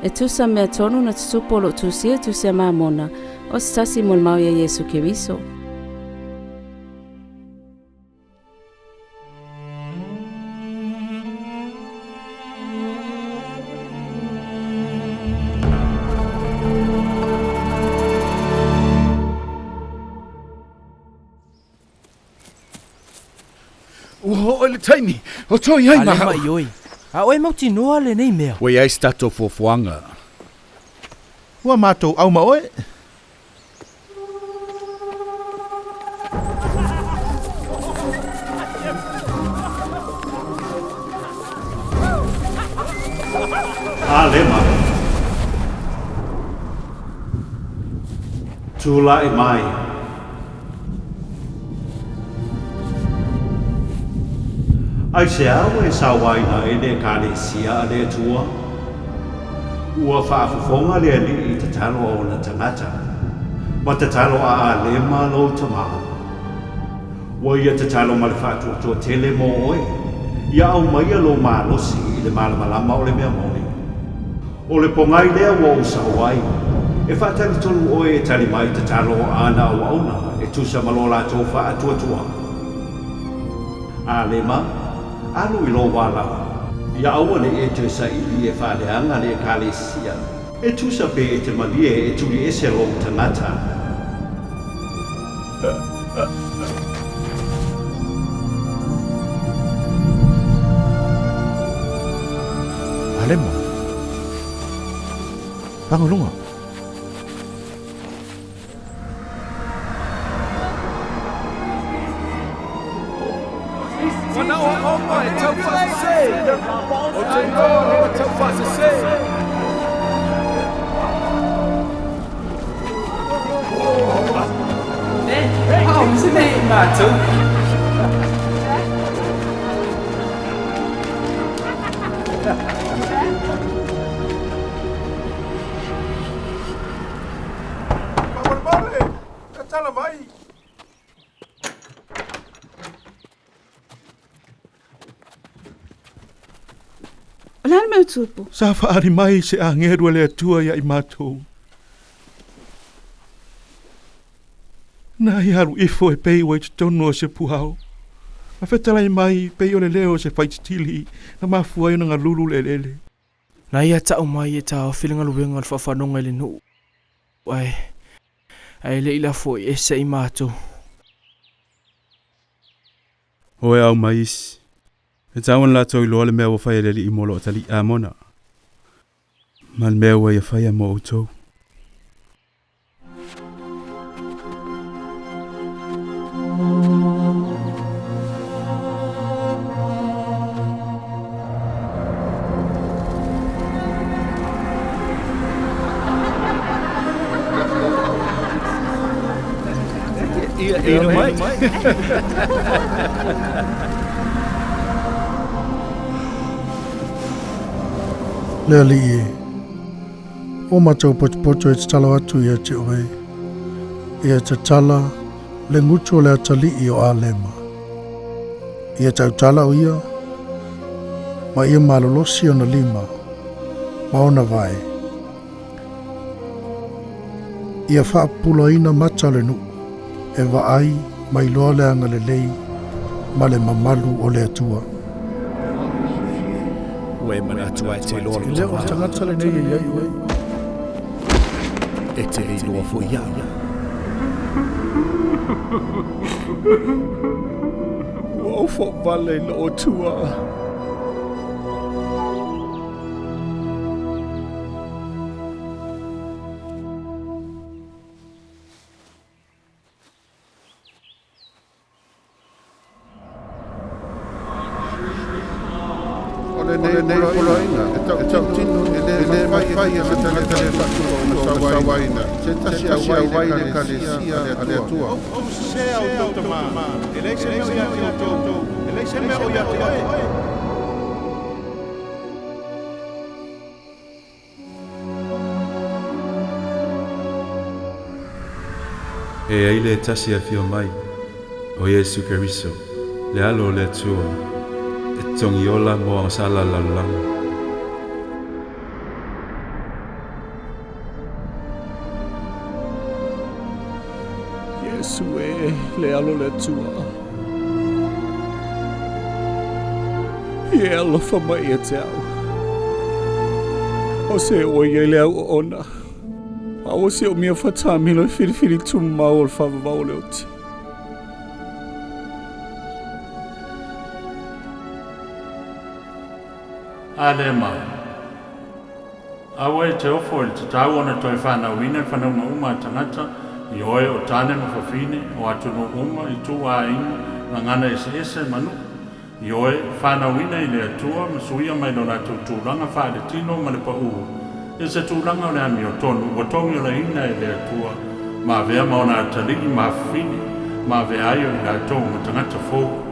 E tusa ma mea tonu na tutupu o loo tusia Tusi a Mamona, o se tasi molimau ia Iesu Keriso. Ua oo i le taimi o toi ai ma Ale mai oi. A oe mautinoa lenei mea. Ua i ai se tatou fuafuaga. Ua matou au ma oe. Alema. Tulai mai. Aisea ua e sauaina ai le Ekalesia a le Atua? Ua faafofoga le Alii i tatalo a ona tagata, ma tatalo a Alema lou tama. Ua ia tatalo ma le faatuatua tele mo oe, ia aumaia lou malosi i le malamalama o le mea moni. O le pogai lea ua ou sao ai, e faatalitonu oe e tali mai tatalo a ana auauna e tusa ma lo latou faatuatua. Alema, alu i lou ala, ia aua ne i e toe saili e faaleaga le Ekalesia, e tusa pe e te malie e tuli ese lou tagata. Alema, pago i luga. Faamolemole, tatala mai. O le a le mea ua tupu? Sa faaali mai se agelu a le Atua ia i matou. Na ia alu ifo e pei ua i totonu o se puao, ma fetalai mai pei o le leo o se faititili na mafua ai ona galulu le eleele. Na ia ta'u mai e taofi le galuega o le fa'afanoga i le nu'u, ae ae le i lafo'i ese i matou. O e au mai isi, e tatau ona latou iloa le mea ua fai e le Alii mo loo atalii Amona, ma le mea ua ia faia mo outou. Le Alii e, o matou potopoto e tatalo atu ia te oe, ia tatala le gutu o le atalii o Alema. Ia tautala o ia, ma ia malolosi ona lima, ma ona vae. Ia faapupulaina mata o le nuu, e vaai ma iloa le agalelei ma le mamalu o le Atua. Ua e manatu ai te iloa E le o le tagata lenei e i ai oe. E te le iloa foi au. Ua ou foavale i lou Atua. O lenei poloaiga e tautino e le mafai e se tagata ona sauaina se tasi auai i le Ekalesia a le Atua. O sese a outou tama, e leai se mea o ia te outou, e leai se mea o ia te oe. E ai le tasi e afio mai, o Iesu Keriso, le Alo o le Atua, e togi ola mo agasala a le lalolagi. Iesu e le alo le Atua. Ia e alofa mai ia te au. O se ua ia i le au o ona. A ua si o mia whatamilo e whiriwhiri tumau o le whavavau o le oti. Alema. Aua e te ofo i le tatau ona toe whanauina le whanauga uma a tagata i oe o tane ma fafine o atunuu uma i tu aiga gagana eseese ma nuu. I oe whanauina i le Atua ma suia mai lo latou tulaga faaletino ma le paū. I se tulaga o le amiotonu ua togiolaina e le Atua ma avea ma ona atalii ma afafine ma avea ai o i latou ma tagata fou.